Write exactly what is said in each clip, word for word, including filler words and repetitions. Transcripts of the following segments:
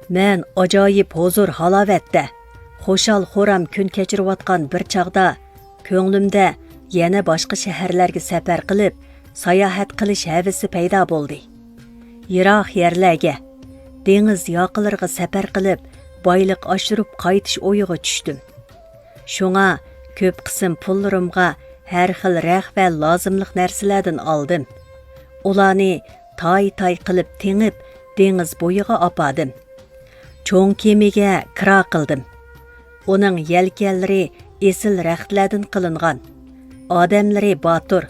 مەن ئاجايىپ ھۇزۇر-ھالاۋەتتە، خۇشال-خۇرام كۈن كەچۈرۈۋاتقان بىر چاغدا، كۆڭلۈمدە يەنە باشقا شەھەرلەرگە سەپەر قىلىپ، ساياھەت قىلىش ھەۋىسى پەيدا بولدى. يىراق يەرلەرگە، دېڭىز ياقىلىرىغا سەپەر قىلىپ، بايلىق ئاشۇرۇپ قايتىش ئويىغا چۈشتۈم. شۇڭا كۆپ قىسىم پۇللىرىمغا ھەر خىل رەخ ۋە لازىملىق نەرسىلەردىن ئالدىم. ئۇلارنى تاي-تاي قىلىپ تېڭىپ، دېڭىز بويىغا ئاپاردىم. چوڭ كېمىگە كىرا قىلدىم. ئۇنىڭ يەلكەنلىرى ئېسىل رەختلەردىن قىلىنغان. ئادەملىرى باتۇر.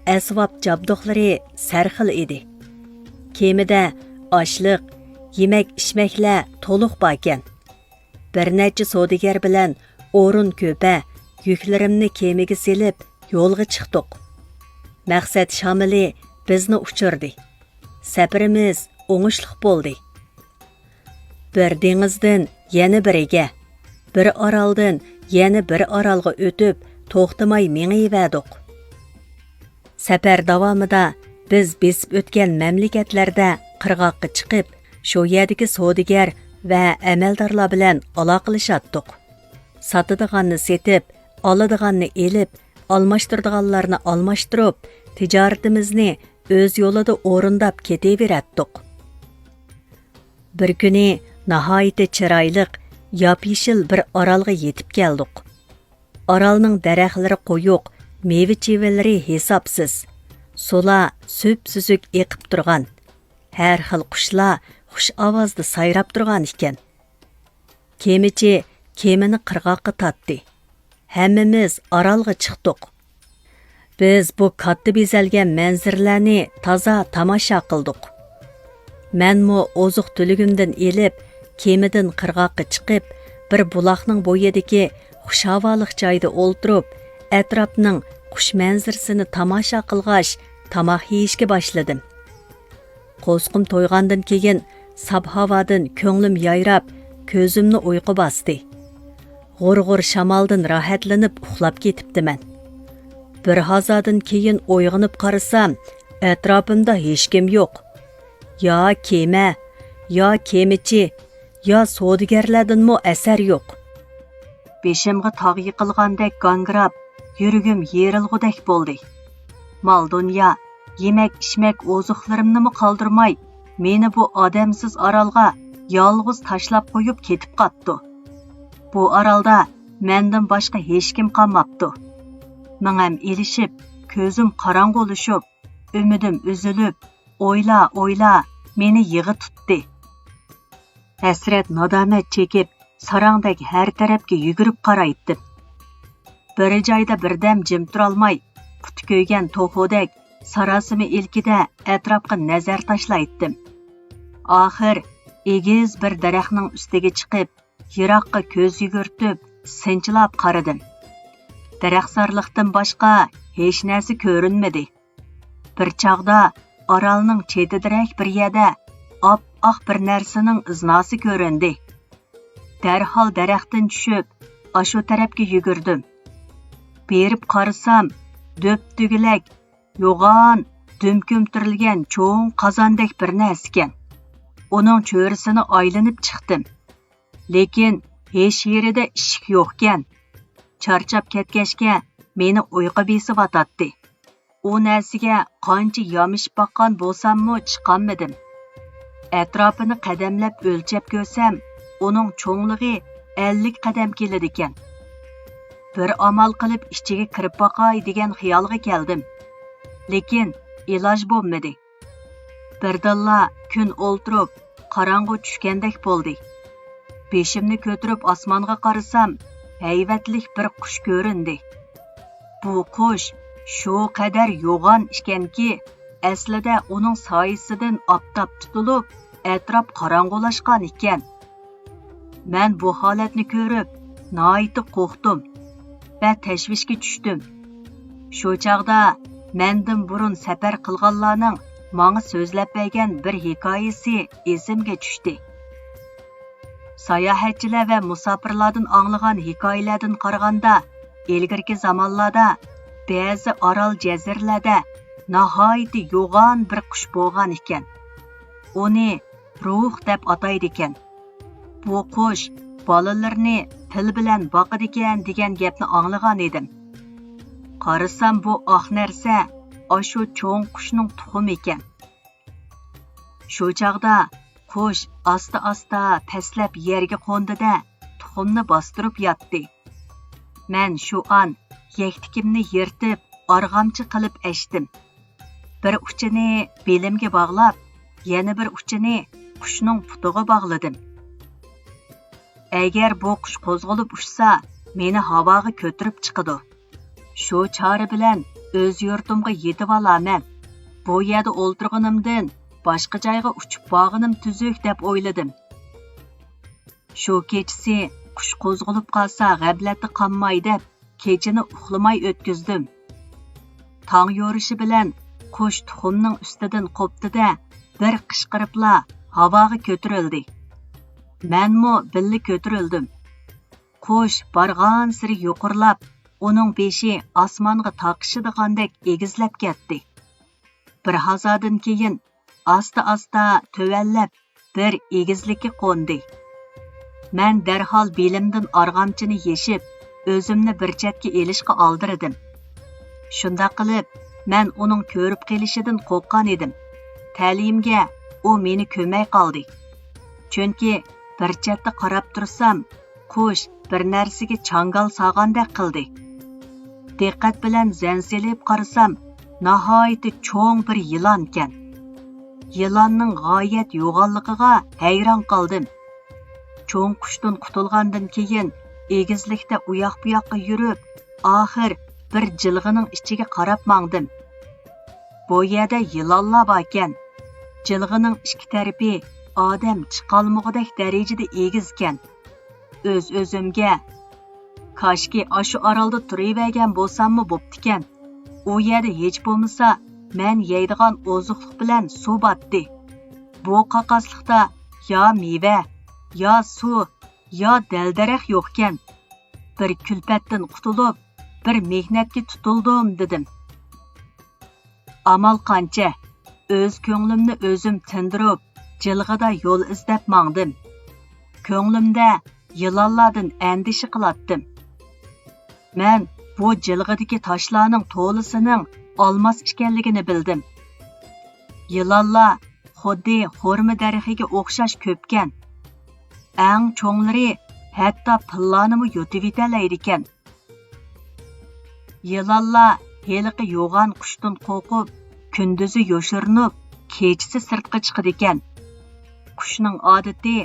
ئەسۋاب-جابدۇقلىرى سەرخىل ئىدى. كېمىدە ئاشلىق، يېمەك-ئىچمەكلەر تولۇق باركەن. بىر نەچچە سودىگەر بىلەن ئورۇن كۆپە يۈكلىرىمنى كېمىگە سېلىپ يولغا چىقتۇق. مەقسەت شامىلى بىزنى ئۇچۇردى. سەپىرىمىز ئوڭۇشلۇق بولدى. بىر دېڭىزدىن يەنە بىرىگە، بىر ئارالدىن يەنە بىر ئارالغا ئۆتۈپ، توختىماي مېڭىۋەردۇق. سەپەر داۋامىدا بىز بېسىپ ئۆتكەن مەملىكەتلەردە قىرغاققا چىقىپ، شۇ يەردىكى سودىگەر ۋە ئەمەلدارلار بىلەن ئالاقىلىشاتتۇق. ساتىدىغاننى سېتىپ، ئالىدىغاننى ئېلىپ، ئالماشتۇرىدىغانلارنى ئالماشتۇرۇپ، تىجارىتىمىزنى ئۆز يولىدا ئورۇنداپ كېتىۋېرەتتۇق. بىر كۈنى ناھايىتى چىرايلىق، ياپيېشىل بىر ئارالغا يېتىپ كەلدۇق. ئارالنىڭ دەرەخلىرى قويۇق، مېۋە-چېۋىلىرى ھېسابسىز، سۇلار سۈپسۈزۈك ئېقىپ تۇرغان، ھەر خىل قۇشلار خۇش ئاۋازدا سايراپ تۇرغان ئىكەن. كېمىچى كېمىنى قىرغاققا تارتتى. ھەممىمىز ئارالغا چىقتۇق. بىز بۇ كاتتا بېزەلگەن مەنزىرىلەرنى تازا تاماشا قىلدۇق. مەنمۇ ئوزۇق-تۈلۈكۈمدىن ئېلىپ، كېمىدىن قىرغاققا چىقىپ، بىر بۇلاقنىڭ بويىدىكى خۇش ھاۋالىق جايدا ئولتۇرۇپ، ئەتراپنىڭ خۇش مەنزىرىسىنى تاماشا قىلغاچ، تاماق يېيىشكە باشلىدىم. قورسىقىم تويغاندىن كېيىن، ساپ ھاۋادىن كۆڭلۈم يايراپ، كۆزۈمنى ئۇيقۇ باستى. غۇر-غۇر شامالدىن راھەتلىنىپ ئۇخلاپ كېتىپتىمەن. بىر ھازادىن كېيىن ئويغىنىپ قارىسام، ئەتراپىمدا ھېچكىم يوق. يا كېمە، يا كېمىچى، يا سودىگەرلەردىنمۇ ئەسەر يوق. بېشىمغا تاغ يىقىلغاندەك گاڭگىراپ، يۈرىكىم يېرىلغۇدەك بولدى. مال-دۇنيا، يېمەك-ئىچمەك، ئوزۇقلىرىمنىمۇ قالدۇرماي، مېنى بۇ ئادەمسىز ئارالغا يالغۇز تاشلاپ قويۇپ كېتىپ قاپتۇ. بۇ ئارالدا مەندىن باشقا ھېچكىم قالماپتۇ. مېڭەم ئېلىشىپ، كۆزۈم قاراڭغۇلىشىپ، ئۈمىدىم ئۈزۈلۈپ، ئويلا، ئويلا مېنى يىغا تۇتتى. ھەسرەت-نادامەت چېكىپ، ساراڭدەك ھەر تەرەپكە يۈگۈرۈپ قارايتتىم. بىر جايدا بىردەم جىم تۇرالماي، قۇتى كۆيگەن توخۇدەك ساراسىمە ئىلكىدە ئەتراپقا نەزەر تاشلايتتىم. ئاخىر ئېگىز بىر دەرەخنىڭ ئۈستىگە چىقىپ، يىراققا كۆز يۈگۈرتۈپ، سىنچىلاپ قارىدىم. دەرەخزارلىقتىن باشقا ھېچ نەرسە كۆرۈنمىدى. بىر چاغدا ئارالنىڭ چېتىدىرەك بىر يەردە ئاپئاق بىر نەرسىنىڭ ئىزناسى كۆرۈندى. دەرھال دەرەختىن چۈشۈپ، ئاشۇ تەرەپكە يۈگۈردۈم. بېرىپ قارىسام، دۆپدۆگىلەك، يوغان، دۈم كۆمتۈرۈلگەن چوڭ قازاندەك بىر نەرسىكەن. ئۇنىڭ چۆرىسىنى ئايلىنىپ چىقتىم. لېكىن ھېچ يېرىدە ئىشىك يوقكەن. چارچاپ كەتكەچكە مېنى ئۇيقۇ بېسىۋاتاتتى. ئۇ نەرسىگە قانچە يامىشىپ باققان بولساممۇ چىقالمىدىم. ئەتراپىنى قەدەملەپ ئۆلچەپ كۆرسەم، ئۇنىڭ چوڭلۇقى ئەللىك قەدەم كېلىدىكەن. بىر ئامال قىلىپ ئىچىگە كىرىپ باقاي دېگەن خىيالغا كەلدىم. لېكىن ئىلاج بولمىدى. بىردىنلا كۈن ئولتۇرۇپ، قاراڭغۇ چۈشكەندەك بولدى. بېشىمنى كۆتۈرۈپ ئاسمانغا قارىسام، ھەيۋەتلىك بىر قۇش كۆرۈندى. بۇ قۇش شۇ قەدەر يوغان ئىكەنكى، ئەسلىدە ئۇنىڭ سايىسىدىن ئاپتاپ تۇتۇلۇپ، ئەتراپ قاراڭغۇلاشقان ئىكەن. مەن بۇ ھالەتنى كۆرۈپ، ناھايىتى قورقتۇم ۋە تەشۋىشكە چۈشتۈم. شۇ چاغدا مەندىن بۇرۇن سەپەر قىلغانلارنىڭ ماڭا سۆزلەپ بەرگەن بىر ھېكايىسى ئېسىمگە چۈشتى. ساياھەتچىلەر ۋە مۇساپىرلاردىن ئاڭلىغان ھېكايىلەردىن قارىغاندا، ئىلگىرىكى زامانلاردا بەزى ئارال جەزىرىلەردە ناھايىتى يوغان بىر قۇش بولغان ئىكەن. ئۇنى روھ دەپ ئاتايدىكەن. بۇ قۇش بالىلىرىنى پىل بىلەن باقىدىكەن دېگەن گەپنى ئاڭلىغان ئىدىم. قارىسام، بۇ ئاق نەرسە ئاشۇ چوڭ قۇشنىڭ تۇخۇمى ئىكەن. شۇ چاغدا قۇش ئاستا-ئاستا پەسلەپ يەرگە قوندى-دە، تۇخۇمنى باستۇرۇپ ياتتى. مەن شۇ ئان يەكتىكىمنى يىرتىپ، ئارغامچا قىلىپ ئەشتىم. بىر ئۇچىنى بېلىمگە باغلاپ، يەنە بىر ئۇچىنى قۇشنىڭ پۇتىغا باغلىدىم. ئەگەر بۇ قۇش قوزغىلىپ ئۇچسا، مېنى ھاۋاغا كۆتۈرۈپ چىقىدۇ. شۇ چارە بىلەن ئۆز يۇرتۇمغا يېتىۋالارمەن. بۇ يەردە ئولتۇرغىنىمدىن باشقا جايغا ئۇچۇپ بارغىنىم تۈزۈك دەپ ئويلىدىم. شۇ كېچىسى قۇش قوزغىلىپ قالسا غەپلەتتە قالماي دەپ، كېچىنى ئۇخلىماي ئۆتكۈزدۈم. تاڭ يورۇشى بىلەن قۇش تۇخۇمنىڭ ئۈستىدىن قوپتى-دە، بىر قىچقىرىپلا ھاۋاغا كۆتۈرۈلدى. مەنمۇ بىللە كۆتۈرۈلدۈم. قۇش بارغانسېرى يۇقىرىلاپ، ئۇنىڭ بېشى ئاسمانغا تاقىشىدىغاندەك ئېگىزلەپ كەتتى. بىر ھازادىن كېيىن ئاستا-ئاستا تۆۋەنلەپ، بىر ئېگىزلىككە قوندى. مەن دەرھال بېلىمدىن ئارغامچىنى يېشىپ، ئۆزۈمنى بىر چەتكە ئېلىشقا ئالدىرىدىم. شۇنداق قىلىپ، مەن ئۇنىڭ كۆرۈپ قېلىشىدىن قورققان ئىدىم. تەلىيىمگە ئۇ مېنى كۆرمەي قالدى. چۈنكى بىر چەتتە قاراپ تۇرسام، قۇش بىر نەرسىگە چاڭگال سالغاندەك قىلدى. دىققەت بىلەن زەن سېلىپ قارىسام، ناھايىتى چوڭ بىر يىلانكەن. يىلاننىڭ غايەت يوغانلىقىغا ھەيران قالدىم. چوڭ قۇشتىن قۇتۇلغاندىن كېيىن، ئېگىزلىكتە ئۇياق-بۇياققا يۈرۈپ، ئاخىر بىر جىلغىنىڭ ئىچىگە قاراپ ماڭدىم. بۇ يەردە يىلانلار باركەن. جىلغىنىڭ ئىككى تەرىپى ئادەم چىقالمىغۇدەك دەرىجىدە ئېگىزكەن. ئۆز-ئۆزۈمگە، كاشكى ئاشۇ ئارالدا تۇرۇۋەرگەن بولساممۇ بوپتىكەن. ئۇ يەردە ھېچ بولمىسا مەن يەيدىغان ئوزۇقلۇق بىلەن سۇ باتتى. بۇ قاقاسلىقتا يا مېۋە، يا سۇ، يا دەل-دەرەخ يوقكەن. بىر كۈلپەتتىن قۇتۇلۇپ، بىر مېھنەتكە تۇتۇلدۇم، دېدىم. ئامال قانچە؟ ئۆز كۆڭلۈمنى ئۆزۈم تىندۇرۇپ، جىلغىدا يول ئىزدەپ ماڭدىم. كۆڭلۈمدە يىلانلاردىن ئەندىشە قىلاتتىم. مەن بۇ جىلغىدىكى تاشلارنىڭ تولىسىنىڭ ئالماس ئىكەنلىكىنى بىلدىم. يىلانلار خۇددى خورما دەرىخىگە ئوخشاش كۆپكەن. ئەڭ چوڭلىرى ھەتتا پىللانىمۇ يۇتۇۋېتەلەيدىكەن. يىلانلار ھېلىقى يوغان قۇشتىن قورقۇپ، كۈندۈزى يوشۇرۇنۇپ، كېچىسى سىرتقا چىقىدىكەن. قۇشنىڭ ئادىتى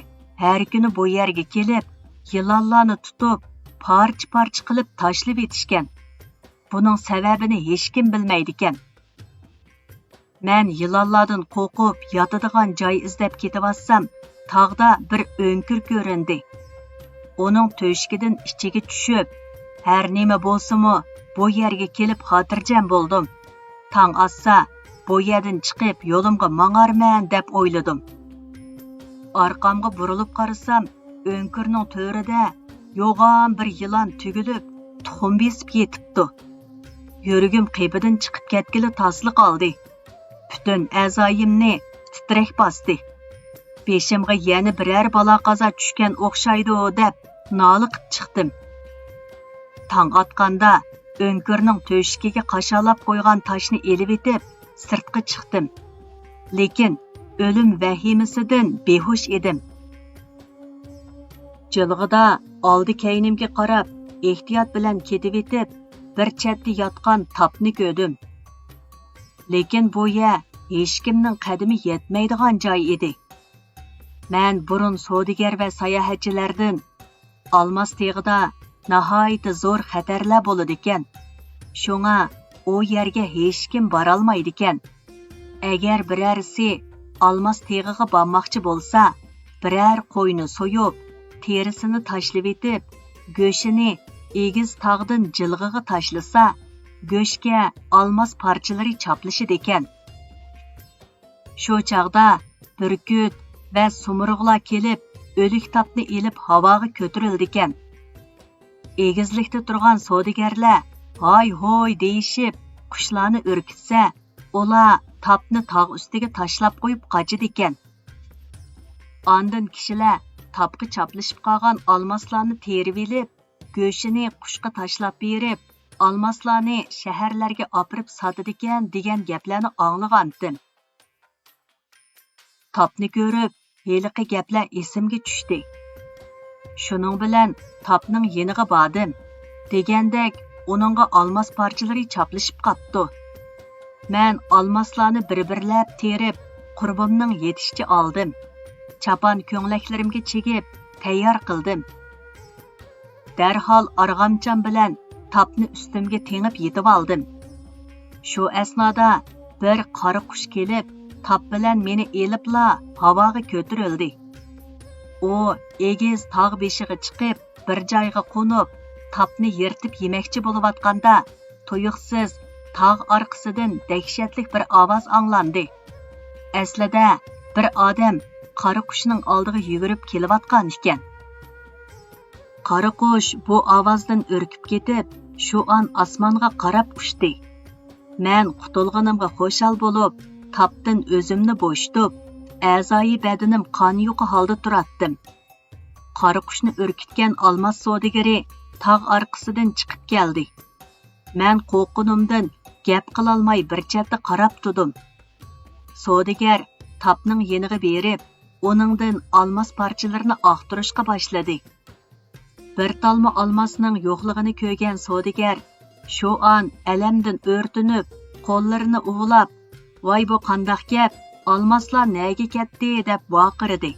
ھەر كۈنى بۇ يەرگە كېلىپ، يىلانلارنى تۇتۇپ، پارچە-پارچە قىلىپ تاشلىۋېتىشكەن. بۇنىڭ سەۋەبىنى ھېچكىم بىلمەيدىكەن. مەن يىلانلاردىن قورقۇپ ياتىدىغان جاي ئىزدەپ كېتىۋاتسام، تاغدا بىر ئۆڭكۈر كۆرۈندى. ئۇنىڭ تۆشۈكىدىن ئىچىگە چۈشۈپ، ھەر نېمە بولسىمۇ، بۇ يەرگە كېلىپ خاتىرجەم بولدۇم. تاڭ ئاتسا، بۇ يەردىن چىقىپ يولۇمغا ماڭارمەن دەپ ئويلىدىم. ئارقامغا بۇرۇلۇپ قارىسام، ئۆڭكۈرنىڭ تۆرىدە يوغان بىر يىلان تۈگۈلۈپ، تۇخۇم بېسىپ يېتىپتۇ. يۈرىكىم قېپىدىن چىقىپ كەتكىلى تاسلا قالدى. پۈتۈن ئەزايىمنى تىترەك باستى. بېشىمغا يەنە بىرەر بالا-قازا چۈشكەن ئوخشايدۇ دەپ نالە قىپ چىقتىم. تاڭ ئاتقاندا ئۆڭكۈرنىڭ تۆشۈكىگە قاشالاپ قويغان تاشنى ئېلىۋېتىپ سىرتقا چىقتىم. لېكىن ئۆلۈم ۋەھىمىسىدىن بىھوش ئىدىم. جىلغىدا ئالدى-كەينىمگە قاراپ ئېھتىيات بىلەن كېتىۋېتىپ، بىر چەتتە ياتقان تاپنى كۆردۈم. لېكىن بۇ يەر ھېچكىمنىڭ قەدىمى يەتمەيدىغان جاي ئىدى. مەن بۇرۇن سودىگەر ۋە ساياھەتچىلەردىن ئالماس تېغىدا ناھايىتى زور خەتەرلەر بولىدىكەن. شۇڭا ئۇ يەرگە ھېچكىم بارالمايدىكەن. ئەگەر بىرەرسى ئالماس تېغىغا بارماقچى بولسا، بىرەر قوينى سويۇپ، تېرىسىنى تاشلىۋېتىپ، گۆشىنى ئېگىز تاغدىن جىلغىغا تاشلىسا، گۆشكە ئالماس پارچىلىرى چاپلىشىدىكەن. شۇ چاغدا بۈركۈت ۋە سۇمۇرغلار كېلىپ، ئۆلۈك تاپنى ئېلىپ ھاۋاغا كۆتۈرۈلىدىكەن. ئېگىزلىكتە تۇرغان سودىگەرلەر ھاي-ھۇي دېيىشىپ، قۇشلارنى ئۈركۈتسە، ئۇلار تاپنى تاغ ئۈستىگە تاشلاپ قويۇپ قاچىدىكەن. ئاندىن كىشىلەر تاپقا چاپلىشىپ قالغان ئالماسلارنى تېرىۋېلىپ، گۆشىنى قۇشقا تاشلاپ بېرىپ، ئالماسلارنى شەھەرلەرگە ئاپىرىپ ساتىدىكەن دېگەن گەپلەرنى ئاڭلىغانتىم. تاپنى كۆرۈپ، ھېلىقى گەپلەر ئېسىمگە چۈشتى. شۇنىڭ بىلەن تاپنىڭ يېنىغا باردىم. دېگەندەك، ئۇنىڭغا ئالماس پارچىلىرى چاپلىشىپ قاپتۇ. مەن ئالماسلارنى بىر-بىرلەپ تېرىپ، قۇربۇمنىڭ يېتىشىچە ئالدىم. چاپان كۆڭلەكلىرىمگە چىگىپ، تەييار قىلدىم. دەرھال ئارغامچام بىلەن تاپنى ئۈستۈمگە تېڭىپ يېتىۋالدىم. شۇ ئەسنادا بىر قارا قۇش كېلىپ، تاپ بىلەن مېنى ئېلىپلا ھاۋاغا كۆتۈرۈلدى. ئۇ ئېگىز تاغ بېشىغا چىقىپ، بىر جايغا قونۇپ، تاپنى يىرتىپ يېمەكچى بولۇۋاتقاندا، تۇيۇقسىز تاغ ئارقىسىدىن دەھشەتلىك بىر ئاۋاز ئاڭلاندى. ئەسلىدە بىر ئادەم قارا قۇشنىڭ ئالدىغا يۈگۈرۈپ كېلىۋاتقان ئىكەن. قارا قۇش بۇ ئاۋازدىن ئۈركۈپ كېتىپ، شۇ ئان ئاسمانغا قاراپ ئۇچتى. مەن قۇتۇلغىنىمغا خۇشال بولۇپ، تاپتىن ئۆزۈمنى بوشىتىپ، ئەزايى بەدىنىم قان يۇقى ھالدا تۇراتتىم. قارا قۇشنى ئۈركۈتكەن ئالماس سودىگىرى تاغ ئارقىسىدىن چىقىپ كەلدى. مەن قورققىنىمدىن گەپ قىلالماي بىر چەتتە قاراپ تۇردۇم. سودىگەر تاپنىڭ يېنىغا بېرىپ، ئۇنىڭدىن ئالماس پارچىلىرىنى ئاختۇرۇشقا باشلىدى. بىر تالما ئالماسنىڭ يوقلۇقىنى كۆرگەن سودىگەر شۇ ئان ئەلەمدىن ئۆرتىنىپ، قوللىرىنى ئۇۋىلاپ، «ۋاي، بۇ قانداق گەپ؟ ئالماسلار نەگە كەتتى؟» دەپ ۋارقىرىدى.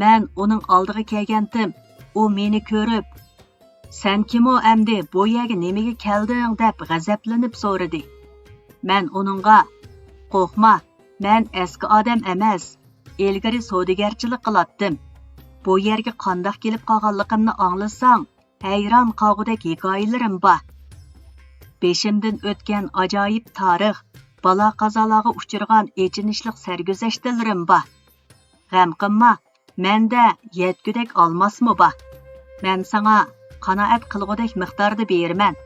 مەن ئۇنىڭ ئالدىغا كەلگەنتىم، ئۇ مېنى كۆرۈپ، «سەن كىمۇ ئەمدى؟ بۇ يەرگە نېمىگە كەلدىڭ؟» دەپ غەزەپلىنىپ سورىدى. مەن ئۇنىڭغا، «قورقما، مەن ئەسكى ئادەم ئەمەس، ئىلگىرى سودىگەرچىلىك قىلاتتىم. بۇ يەرگە قانداق كېلىپ قالغانلىقىمنى ئاڭلىساڭ، ھەيران قالغۇدەك ھېكايىلىرىم بار. بېشىمدىن ئۆتكەن ئاجايىپ تارىخ، بالا-قازالارغا ئۇچرىغان ئېچىنىشلىق سەرگۈزەشتلىرىم بار. غەم قىلما، مەندە يەتكۈدەك ئالماسمۇ بار. مەن ساڭا قانائەت قىلغۇدەك مىقداردا بېرىمەن.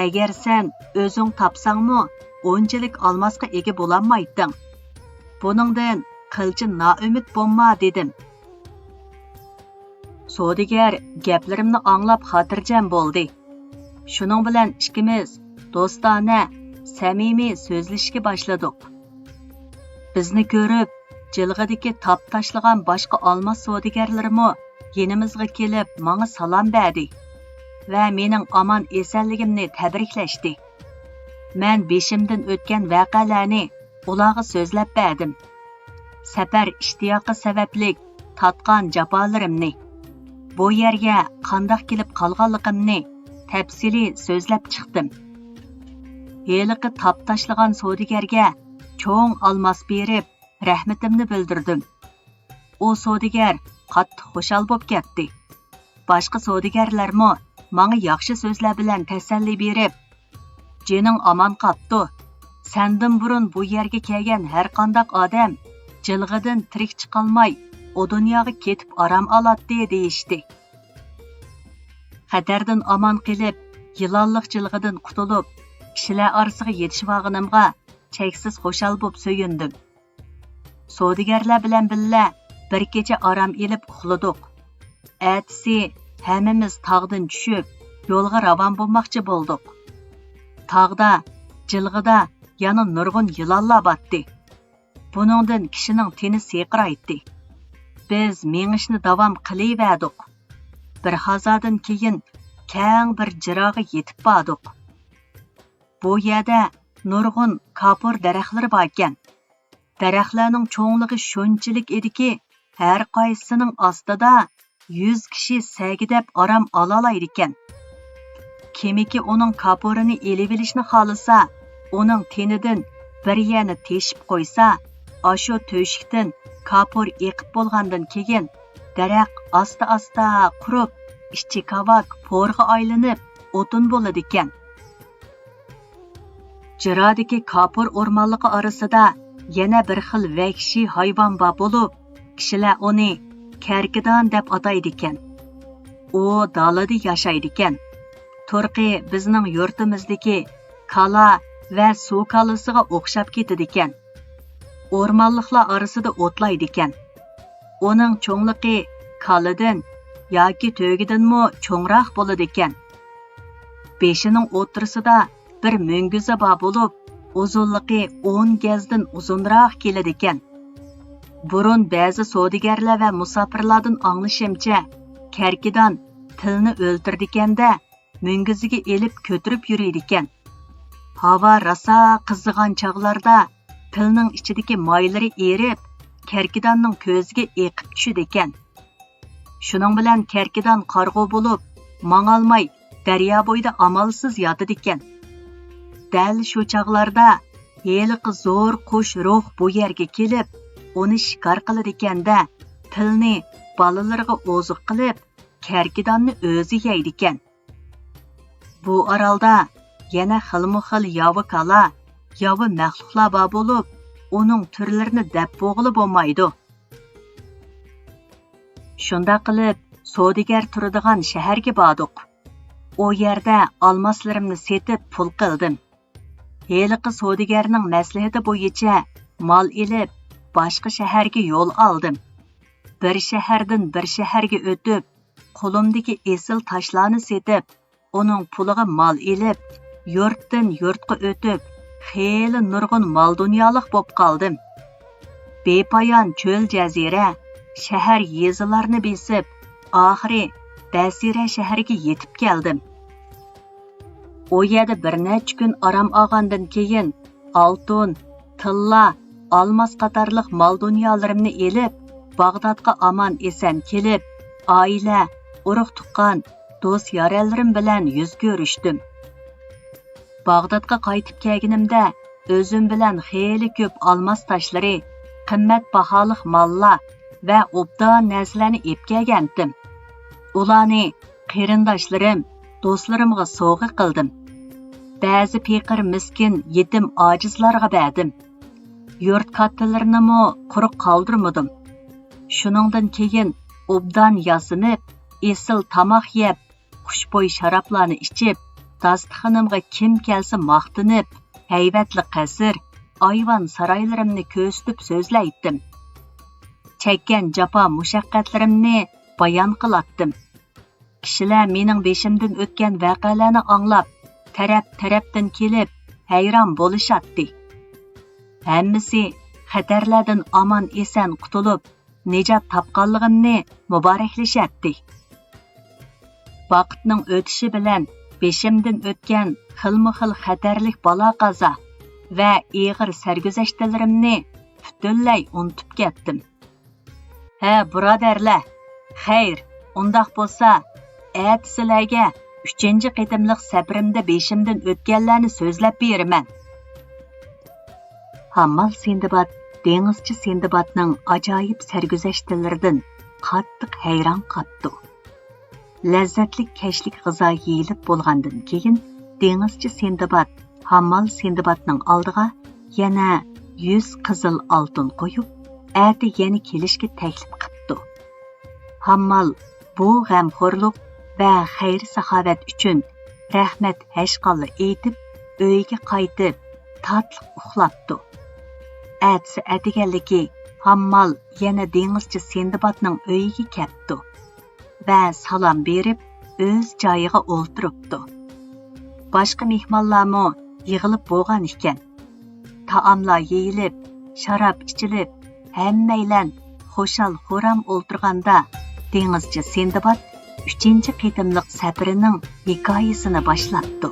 ئەگەر سەن ئۆزۈڭ تاپساڭمۇ، ئۇنچىلىك ئالماسقا ئىگە بولالمايتتىڭ. بۇنىڭدىن قىلچە نائۈمىد بولما» دېدىم. سودىگەر گەپلىرىمنى ئاڭلاپ خاتىرجەم بولدى. شۇنىڭ بىلەن ئىككىمىز دوستانە، سەمىمىي سۆزلىشىشكە باشلىدۇق. بىزنى كۆرۈپ، جىلغىدىكى تاپ تاشلىغان باشقا ئالماس سودىگەرلىرىمۇ يېنىمىزغا كېلىپ، ماڭا سالام بەردى ۋە مېنىڭ ئامان-ئېسەنلىكىمنى تەبرىكلەشتى. مەن بېشىمدىن ئۆتكەن ۋەقەلەرنى ئۇلارغا سۆزلەپ بەردىم. سەپەر ئىشتىياقى سەۋەبلىك تارتقان جاپالىرىمنى، بۇ يەرگە قانداق كېلىپ قالغانلىقىمنى تەپسىلىي سۆزلەپ چىقتىم. ھېلىقى تاپ تاشلىغان سودىگەرگە چوڭ ئالماس بېرىپ، رەھمىتىمنى بىلدۈردۈم. ئۇ سودىگەر قاتتىق خۇشال بوپ كەتتى. باشقا سودىگەرلەرمۇ ماڭا ياخشى سۆزلەر بىلەن تەسەللى بېرىپ، «جېنىڭ ئامان قاپتۇ. سەندىن بۇرۇن بۇ يەرگە كەلگەن ھەرقانداق ئادەم جىلغىدىن تىرىك چىقالماي، ئۇ دۇنياغا كېتىپ ئارام ئالاتتى» دېيىشتى. خەتەردىن ئامان قېلىپ، يىلانلىق جىلغىدىن قۇتۇلۇپ، كىشىلەر ئارىسىغا يېتىشىۋالغىنىمغا چەكسىز خۇشال بوپ سۆيۈندۈم. سودىگەرلەر بىلەن بىللە بىر كېچە ئارام ئېلىپ ئۇخلىدۇق. ئەتىسى ھەممىمىز تاغدىن چۈشۈپ، يولغا راۋان بولماقچى بولدۇق. تاغدا، جىلغىدا يەنە نۇرغۇن يىلانلار بارتتى. بۇنىڭدىن كىشىنىڭ تېنى سىرقىرايتتى. بىز مېڭىشنى داۋام قىلىۋەردۇق. بىر ھازادىن كېيىن كەڭ بىر جىراغا يېتىپ باردۇق. بۇ يەردە نۇرغۇن كاپۇر دەرەخلىرى باركەن. دەرەخلەرنىڭ چوڭلۇقى شۇنچىلىك ئىدىكى، ھەر قايسىسىنىڭ ئاستىدا يۈز كىشى سەگىدەپ ئارام ئالالايدىكەن. كىمكى ئۇنىڭ كاپۇرىنى ئېلىۋېلىشنى خالىسا، ئۇنىڭ تېنىدىن بىر يەرنى تېشىپ قويسا، ئاشۇ تۆشۈكتىن كاپۇر ئېقىپ بولغاندىن كېيىن، دەرەخ ئاستا-ئاستا قۇرۇپ، ئىچى كاۋاك پورغا ئايلىنىپ، ئوتۇن بولىدىكەن. جىرادىكى كاپۇر ئورمانلىقى ئارىسىدا يەنە بىر خىل ۋەھشىي ھايۋان بار بولۇپ، كىشىلەر ئۇنى كەركىدان دەپ ئاتايدىكەن. ئۇ دالىدا ياشايدىكەن. تۇرقى بىزنىڭ يۇرتىمىزدىكى كالا ۋە سۇ كالىسىغا ئوخشاپ كېتىدىكەن. ئورمانلىقلار ئارىسىدا ئوتلايدىكەن. ئۇنىڭ چوڭلۇقى كالىدىن ياكى تۆگىدىنمۇ چوڭراق بولىدىكەن. بېشىنىڭ ئوتتۇرىسىدا بىر مۈڭگۈزى بار بولۇپ، ئۇزۇنلۇقى ئون گەزدىن ئۇزۇنراق كېلىدىكەن. بۇرۇن بەزى سودىگەرلەر ۋە مۇساپىرلاردىن ئاڭلىشىمچە، كەركىدان پىلنى ئۆلتۈرىدىكەندە، مۈڭگۈزىگە ئېلىپ كۆتۈرۈپ يۈرىدىكەن. ھاۋا راسا قىزىغان چاغلاردا پىلنىڭ ئىچىدىكى مايلىرى ئېرىپ، كەركىداننىڭ كۆزىگە ئېقىپ چۈشىدىكەن. شۇنىڭ بىلەن كەركىدان قارىغۇ بولۇپ، ماڭالماي، دەريا بويىدا ئامالسىز ياتىدىكەن. دەل شۇ چاغلاردا ھېلىقى زور قۇش روھ بۇ يەرگە كېلىپ، ئۇنى شىكار قىلىدىكەندە، پىلنى بالىلىرىغا ئوزۇق قىلىپ، كەركىداننى ئۆزى يەيدىكەن. بۇ ئارالدا يەنە خىلمۇ خىل ياۋا كالا، ياۋا مەخلۇقلار بار بولۇپ، ئۇنىڭ تۈرلىرىنى دەپ بولغىلى بولمايدۇ. شۇنداق قىلىپ، سودىگەر تۇرىدىغان شەھەرگە باردۇق. ئۇ يەردە ئالماسلىرىمنى سېتىپ پۇل قىلدىم. ھېلىقى سودىگەرنىڭ مەسلىھىتى بويىچە مال ئېلىپ، باشقا شەھەرگە يول ئالدىم. بىر شەھەردىن بىر شەھەرگە ئۆتۈپ، قولۇمدىكى ئېسىل تاشلارنى سېتىپ، ئۇنىڭ پۇلىغا مال ئېلىپ، يۇرتتىن يۇرتقا ئۆتۈپ، خېلى نۇرغۇن مال-دۇنيالىق بوپ قالدىم. بىپايان چۆل-جەزىرە، شەھەر-يېزىلارنى بېسىپ، ئاخىرى بەسىرە شەھىرىگە يېتىپ كەلدىم. ئۇ يەردە بىر نەچچە كۈن ئارام ئالغاندىن كېيىن، ئالتۇن، تىللا، ئالماس قاتارلىق مال-دۇنيالىرىمنى ئېلىپ، باغدادقا ئامان-ئېسەن كېلىپ، ئائىلە، ئۇرۇق-تۇغقان، دوست-يارەنلىرىم بىلەن يۈز كۆرۈشتۈم. باغدادقا قايتىپ كەلگىنىمدە، ئۆزۈم بىلەن خېلى كۆپ ئالماس تاشلىرى، قىممەت باھالىق ماللار ۋە ئوبدان نەرسىلەرنى ئېلىپ كەلگەنتىم. ئۇلارنى قېرىنداشلىرىم، دوستلىرىمغا سوۋغا قىلدىم. بەزى پېقىر، مىسكىن، يېتىم، ئاجىزلارغا بەردىم. يۇرت كاتتىلىرىنىمۇ قۇرۇق قالدۇرمىدىم. شۇنىڭدىن كېيىن ئوبدان ياسىنىپ، ئېسىل تاماق يەپ، خۇشبۇي شارابلارنى ئىچىپ، داستىخىنىمغا كىم كەلسە ماختىنىپ، ھەيۋەتلىك قەسىر، ئايۋان سارايلىرىمنى كۆرسىتىپ سۆزلەيتتىم. چەككەن جاپا مۇشەققەتلىرىمنى بايان قىلاتتىم. كىشىلەر مېنىڭ بېشىمدىن ئۆتكەن ۋەقەلەرنى ئاڭلاپ، تەرەپ-تەرەپتىن كېلىپ، ھەيران بولۇشاتتى. ھەممىسى خەتەرلەردىن ئامان-ئېسەن قۇتۇلۇپ، نىجات تاپقانلىقىمنى مۇبارەكلىشەتتى. ۋاقىتنىڭ ئۆتۈشى بىلەن بېشىمدىن ئۆتكەن خىلمۇ خىل خەتەرلىك بالا-قازا ۋە ئېغىر سەرگۈزەشتلىرىمنى پۈتۈنلەي ئۇنتۇپ كەتتىم. ھە، بۇرادەرلەر، خەير، ئۇنداق بولسا، ئەتە سىلەرگە ئۈچىنچى قېتىملىق سەپىرىمدە بېشىمدىن ئۆتكەنلەرنى سۆزلەپ بېرىمەن. ھاممال سىندباد دېڭىزچى سىندبادنىڭ ئاجايىپ سەرگۈزەشتلىرىدىن قاتتىق ھەيران قاپتۇ. لەززەتلىك كەچلىك غىزا يېيىلىپ بولغاندىن كېيىن، دېڭىزچى سىندباد ھاممال سىندبادنىڭ ئالدىغا يەنە يۈز قىزىل ئالتۇن قويۇپ، ئەتە يەنە كېلىشكە تەكلىپ قىپتۇ. ھاممال بۇ غەمخورلۇق ۋە خەير-ساخاۋەت ئۈچۈن رەھمەت ھەشقاللا ئېيتىپ، ئۆيىگە قايتىپ، تاتلىق ئۇخلاپتۇ. ئەتىسى ئەتىگەنلىكى ھاممال يەنە دېڭىزچى سىندبادنىڭ ئۆيىگە كەپتۇ ۋە سالام بېرىپ، ئۆز جايىغا ئولتۇرۇپتۇ. باشقا مېھمانلارمۇ يىغىلىپ بولغان ئىكەن. تائاملار يېيىلىپ، شاراب ئىچىلىپ، ھەممەيلەن خۇشال-خۇرام ئولتۇرغاندا، دېڭىزچى سىندباد ئۈچىنچى قېتىملىق سەپىرىنىڭ ھېكايىسىنى باشلاپتۇ.